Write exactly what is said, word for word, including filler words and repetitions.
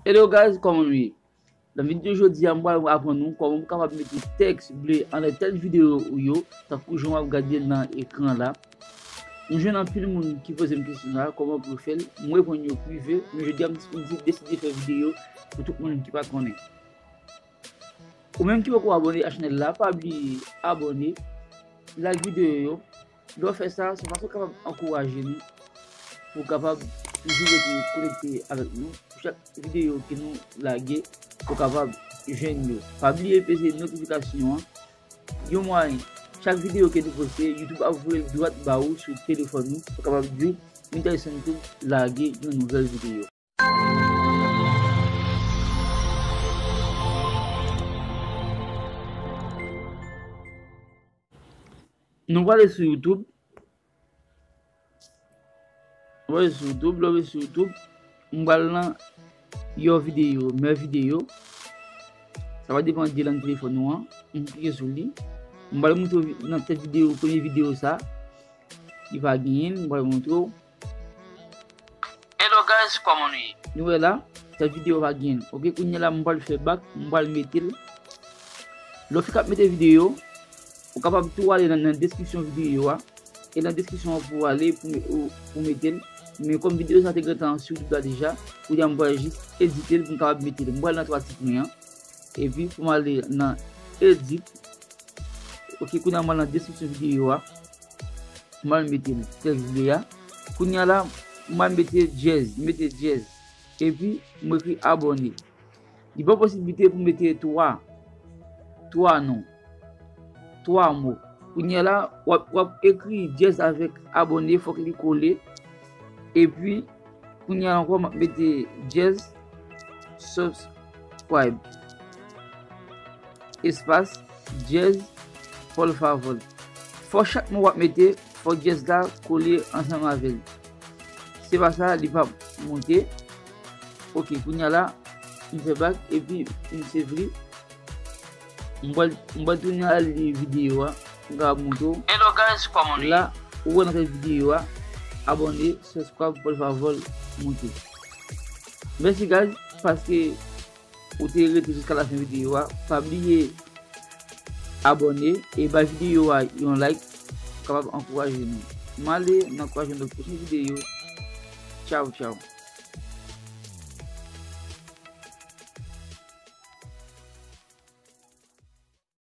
Hello guys, kòman nou ye? Nan videyo jodi a, m pral aprann nou kòman pou kapab mete tèks ble anlè tèt videyo ou yo, tankou jan w ap gade l nan ekran la. M jwenn anpil moun ki poze m kesyon sa, kòman pou yo fè l, m reponn yo prive, men jodi a m, m deside fè videyo pou tout moun ki pa konnen. Ou menm ki poko abòne a chanèl la, pa bliye abòne, like videyo yo. Lè w fè sa, se yon fason kapab ankouraje nou pou kapab toujou rete konekte avèk nou. Pou chak videyo ke nou lage, ou kapab jwenn yo. Pa bliye peze notifikasyon an. Yon mwayen, chak videyo ke nou poste, YouTube ap voye l dwat ba ou sou telefòn ou. Ou kapab di, Michelson Tube lage yon nouvèl videyo. Nou prale sou YouTube. Nou prale sou YouTube, lè w rive sou YouTube, m pral nan yon videyo, men videyo. Sa va depann de lang telefòn ou an. M klike sou li. M pral montre w nan tèt videyo, premye videyo sa. Li pa genyen l, m pral montre w. Hello guys, kòman nou ye? Nou wè la, tèt videyo pa genyen l. Ok, kounye a la, m pral fè bak, m pral mete l. Lè w fin ap mete videyo, ou kapab tou ale nan, nan deskripsyon videyo a. E nan deskripsyon an pou w ale pou, ou, pou mete l. Men kòm videyo sa te gentan sou YouTube la deja, kounye a m pral jis edite l pou m kapab mete l. M pral nan twa ti pwen an. Epi pou m ale nan edit. Ok, kounye a m al nan deskripsyon videyo a. M al mete tèks ble a. Kounye a la, m al mete djèz, m mete djèz. Epi m ekri abòne. Li ba w posiblite pou mete twa, twa non, twa mo. Kounye a la, w ap, w ap ekri djèz avèk abòne, fòk li kole. Epi, kounye a ankò, m ap mete djèz subscribe, espas, djèz, por favor. Fò chak mo w ap mete, fò djèz la kole ansanm avè l. Se pa sa, li p ap monte. Ok, kounye a la, m fè bak, epi m save li. M pral, m pral tounen al li videyo a. M ka montre w. Hello guys, kòman nou ye? La, ou wè nan tèt videyo a. Abòne, subscribe, por favor, monte. Mèsi guys, paske ou te rete jiska lafen videyo a. Pa bliye abòne e bay videyo a yon like, kapab ankouraje nou. M ale nan ankouraje nou nan pwochen videyo. Tchaw, tchaw.